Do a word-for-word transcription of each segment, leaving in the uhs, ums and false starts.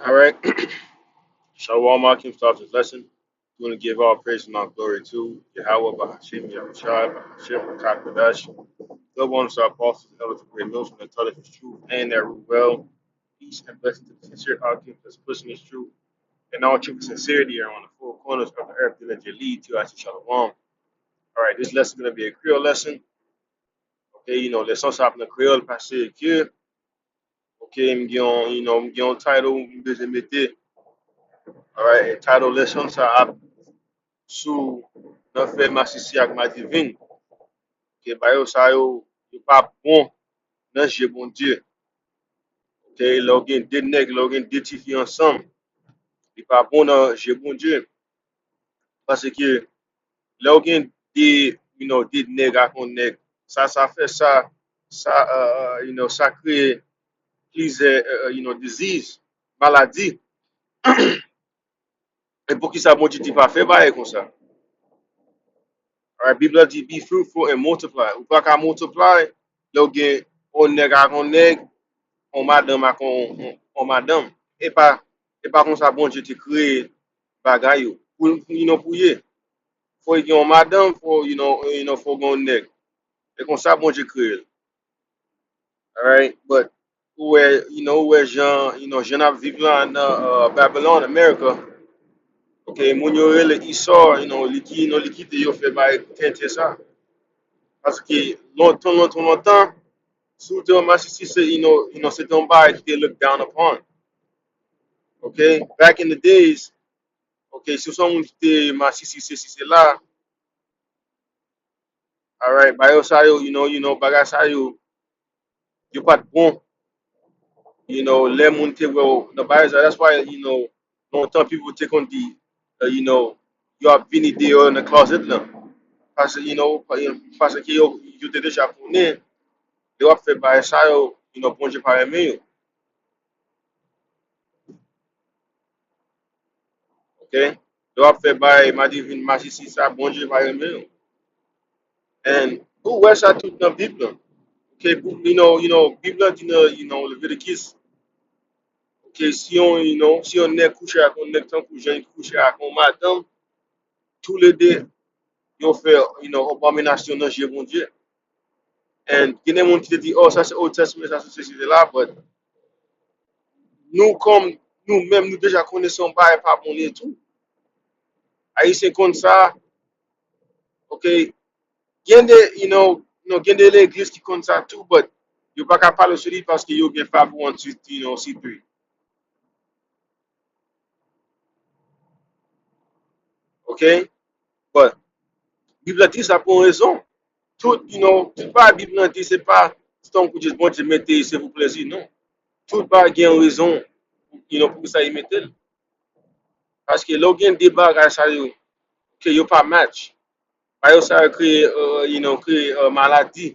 All right. Shalom, Akim starts his lesson. We want to give all praise and all glory to Yahweh Bahashem Yahushua Bahashem Hakadash. The ones, the apostles, the elders, the great millstone that taught us his truth and that rule well. Peace and blessings to the sincere Akim that's pushing his truth and all truth and sincerity around the four corners of the earth, diligently lead to us. Shalom. All right, this lesson is going to be a Creole lesson. Ok, you know, leson sa ap nan kreyòl paske ke, ok, m gen yon, you know, m gen yon title m bezwen mete. All right, title leson sa ap sou nan fè masisi ak madivin. Ok, bagay yo sa yo, yo pa bon nan je Bondye. Ok, lè w gen de nèg, lè w gen de tifi ansanm, li pa bon nan je Bondye. Paske lè w gen de, you know, de nèg ak yon nèg, sa, sa fè sa, sa, uh, you know, sa kreye plizyè, uh, you know, disease, maladi. E poukisa Bondye di pa fè bagay konsa? Alright, Bib la di, be fruitful and multiply. Ou pa ka multiply lè w gen yon nèg ak yon nèg, yon madanm ak yon, yon, yon madanm. E pa, e pa konsa Bondye te kreye bagay yo. Pou, pou, you know, pou ye. Fò w gen yon madanm, fò, you know, you know, fò w gen yon nèg. E konsa Bondye kreye l. Alright, but ou wè, you know, ou wè jan, you know, jan n ap viv la nan uh, Babylon, America. Ok, moun yo rele Esau, you know, li ki, you know, li kite yo fè bay tenten sa. Paske lontan, lontan, lontan, si w te yon masisi, se, you know, you know, se te yon bagay ki te look down upon. Ok, back in the days, ok, si w se yon moun ki te masisi, se si, se la, alright, bagay sa yo, you know, you know, bagay sa yo, yo pa t bon. You know, lè moun te wè w nan bagay sa, that's why, you know, lontan people te konn di, uh, you know, yo ap vini deyò nan closet lan. Paske, you know, pa- paske yo, yo te deja konnen, lè w ap fè bagay sa yo, you know, Bondye pa renmen yo. Ok? Lè w ap fè bagay madivin masisi sa, Bondye pa renmen yo. And ou wè sa tout nan Bib la. Ok, pou, you know, you know, Bib la di nan, you know, Leviticus. Ok, si yon, you know, si yon nèg kouche ak yon nèg tankou jan li kouche ak yon madanm, toulede yo fè, you know, abominasyon nan je Bondye. And gen de moun ki te di, oh, sa se Old Testament, sa se sesi, se la, but nou kòm nou menm, nou deja konnen se yon bagay pa bon li tou. Ayisyen konn sa, ok? Gen de, you know, you know, gen de legliz ki konn sa tou, but yo pa ka pale sou li paske yo gen five oh one C three, you know, C three. Ok? But, Bib la di sa pou yon rezon. Tout, you know, tout bagay Bib la di, se pa tankou Bondye mete se pou plezi, non. Tout bagay gen yon rezon, you know, pou sa li mete l. Paske lè w gen de bagay sa yo, ke yo pa match, bagay sa yo kreye, uh, you know, kreye uh, maladi.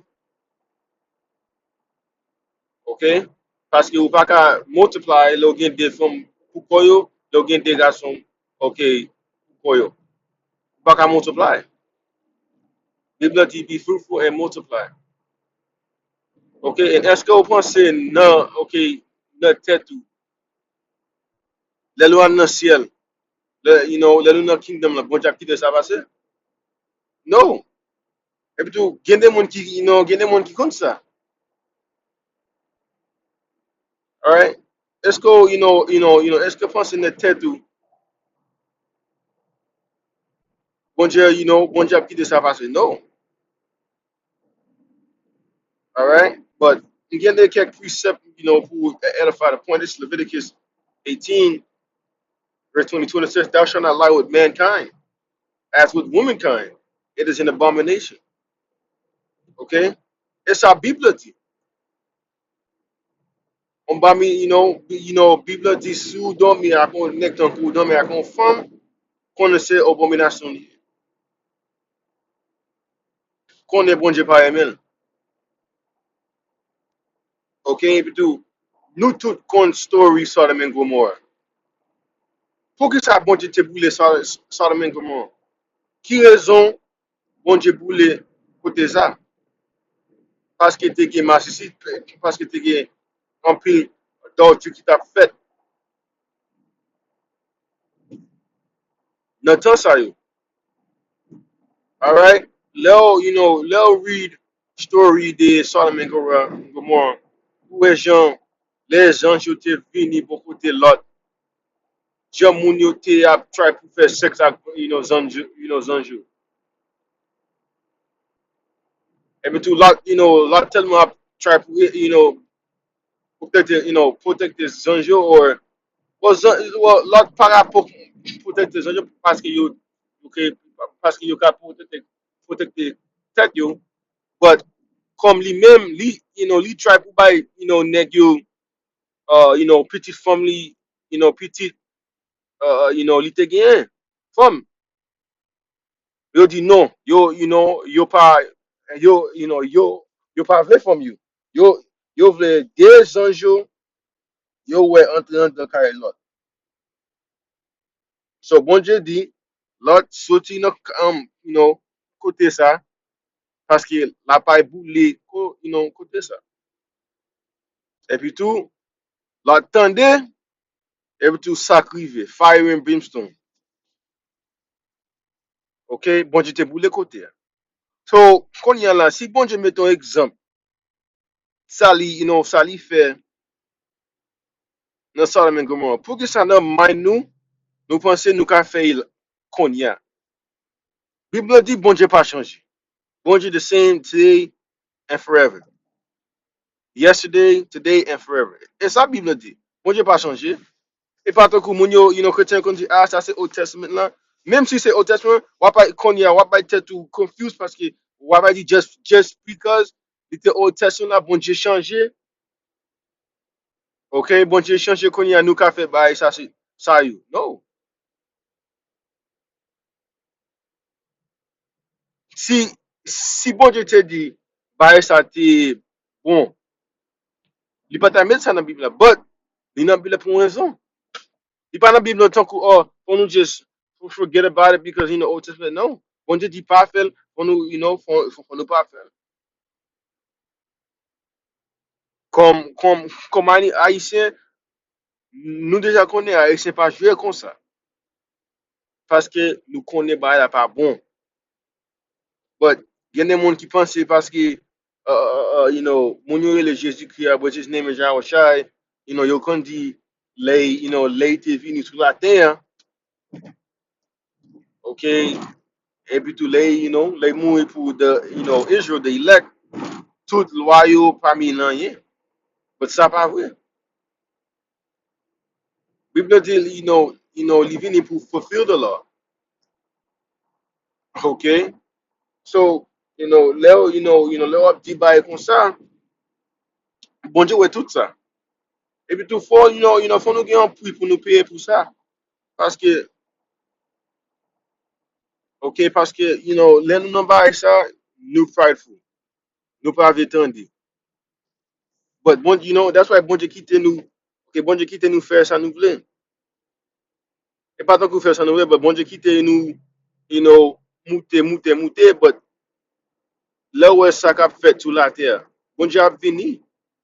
Ok? Paske ou pa ka multiply lè w gen de fanm pou kò yo, lè w gen de gason, ok, pou kò yo. Ou pa ka multiply. Bib la di, be fruitful and multiply. Ok? And èske ou panse nan, ok, nan tèt ou, lè nou al nan syèl, lè, you know, lè nou nan kingdom la, Bondye ap kite sa pase? No. Epi tou, gen de moun ki, you know, gen de moun ki konn sa. Alright? Èske, you know, you know, you know, èske panse nan tèt ou, Bondye, you know, Bondye ap kite sa pase? No. Alright? But, m gen de kèk precept, you know, pou edify the point. This Leviticus eighteen, verse twenty-two, it says, thou shalt not lie with mankind, as with womankind. It is an abomination. Ok? E sa Bib la di. On ba mi, you know, you know, Bib la di, si w dòmi ak yon nèg tankou w dòmi ak yon fanm, konnen se abominasyon li ye. Konnen Bondye pa renmen l. Ok, epi tou, nou tout konn story Sodom and Gomorrah. Poukisa Bondye te boule Sodom and Gomorrah? Ki rezon Bondye boule kote sa? Paske te gen masisi, paske te gen anpil adultery ki t ap fèt. nan tan sa yo. Alright? Lè w, you know, lè w read story de Sodom and Gomorrah, Gomorrah, ou wè jan lè zanj yo te vini bò kote Lòt, jan moun yo te ap try pou fè sèks ak, you know, zanj yo, you know, zanj yo. Epi tou, Lòt, you know, Lòt tèlman ap try pou, you know, pwotekte, you know, pwotekte zanj yo, or, or zan, or, Lòt pa rapò pwotekte zanj yo paske yo, yo ke, paske yo ka pwotekte, pwotekte tèt yo. But, kòm li menm, li, you know, li try pou bay, you know, nèg yo, uh, you know, pitit fanm li, you know, pitit, uh, you know, li te genyen, fanm. Yo di non, yo, you know, yo pa, yo, you know, yo, yo pa vle fanm yo. Yo, yo vle de zanj yo, yo wè antre anndan kay Lòt. So, Bondye di, Lòt soti nan, um, you know, kote sa, paske lapay boule, ko-, you know, kote sa. Epi tou, Lòt tande, epi tou sa k rive, fire and brimstone. Ok, Bondye te boule kote a. So, kounye a la, si Bondye mete yon egzanp, sa li, you know, sa li fè nan Sodom and Gomorrah, poukisa nan mind nou, nou panse nou ka fè l kounye a? Bib la di Bondye pa chanje. Bondye the same today and forever. Yesterday, today, and forever. E sa Bib la di. Bondye pa chanje. E pa tankou moun yo, you know, kretyen yo konn di, ah, sa se Old Testament la. Menm si se Old Testament, w ap bay, kounye a, w ap bay tèt ou confused paske w ap di just, just because li te Old Testament la, Bondye chanje. Ok, Bondye chanje kounye a, nou ka fè bagay sa, se, sa yo. No. Si, si Bondye te di, bagay sa te bon, li pa ta met sa nan Bib la, but li nan Bib la pou yon rezon. Li pa nan Bib la tankou, oh, fò nou just forget about it because in the Old Testament. Non. Bondye di pa fè l, fò nou, you know, fò, fò, fò nou pa fè l. Kòm, kòm, kòm Ayisyen, nou deja konnen Ayisyen pa jwe konsa. Paske nou konnen bagay la pa bon. But, gen de moun ki panse paske, uh, uh, uh, you know, moun yo rele Jezikri a, but his name is Yahushai, you know, yo konn di, lè, you know, lè li te vini sou latè a, ok, epi tou lè, you know, lè li mouri pou the, you know, Israel, the elect, tout lwa yo pa mean anyen. But sa pa vre. Bib la di, you know, you know, li vini pou fulfill the law. Ok? So, you know, lè w, you know, you know, lè w ap di bagay konsa, Bondye wè tout sa. Epi tou, fò, you know, you know, fò nou gen yon pri pou nou peye pou sa. Paske, ok, paske, you know, lè nou nan bagay sa, nou prideful. Nou pa vle tande. But Bondye, you know, that's why Bondye kite nou, ok, Bondye kite nou fè sa nou vle. E pa tankou fè sa nou vle, but Bondye kite nou, you know, moute, moute, moute, but lè w wè sa k ap fèt sou latè a, Bondye ap vini,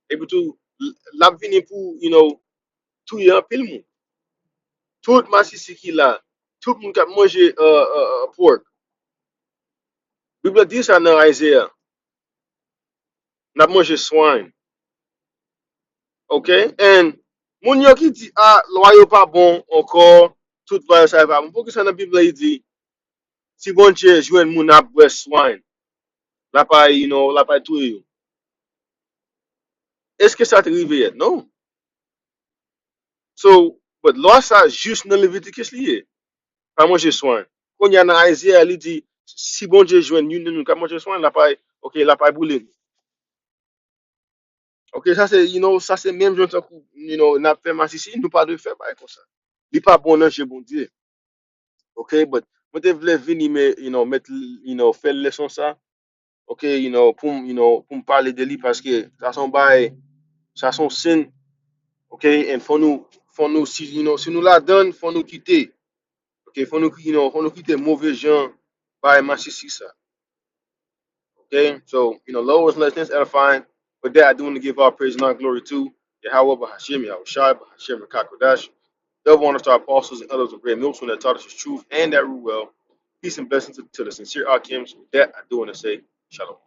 epi tou, l ap vini pou, you know, touye anpil moun. Tout masisi ki la, tout moun k ap manje, uh, uh, uh, pork. Bib la di sa nan Isaiah. N ap manje swine. Ok? And moun yo ki di, ah, lwa yo pa bon ankò, tout lwa yo sa yo pa bon. Poukisa nan Bib la li di, si Bondye jwenn moun ap bwè swine, l ap al, you know, l ap al touye yo? Èske sa te rive yèt? Non. So, but lwa sa jis nan Leviticus li ye. Pa manje swine. Kounye a nan Isaiah, li di, si Bondye jwenn youn nan nou k ap manje swine, l ap al, ok, l ap al boule nou. Ok, sa se, you know, sa se menm jan tankou, you know, n ap fè masisi, nou pa dwe fè bagay konsa. Li pa bon nan je Bondye. Ok, but mwen te vle vini, men, you know, met, you know, fè leson sa. Ok, you know, pou m, you know, pou m pale de li paske sa se yon bagay, sa se yon sin. Ok, and fò nou, fò nou, si, you know, si nou ladann, fò nou kite. Ok, fò nou, you know, fò nou kite move jan bagay masisi sa. Okay, so, you know, Lord was letting us edifying. With that, I do want to give all praise and all glory to Yahweh Bahashem, Yahweh Shai, Bahashem, Rakakodash. Double honors to our apostles and elders of Great Millstone that taught us the truth and that rule well. Peace and blessings to, to the sincere Akims. With that, I do want to say, Shalom.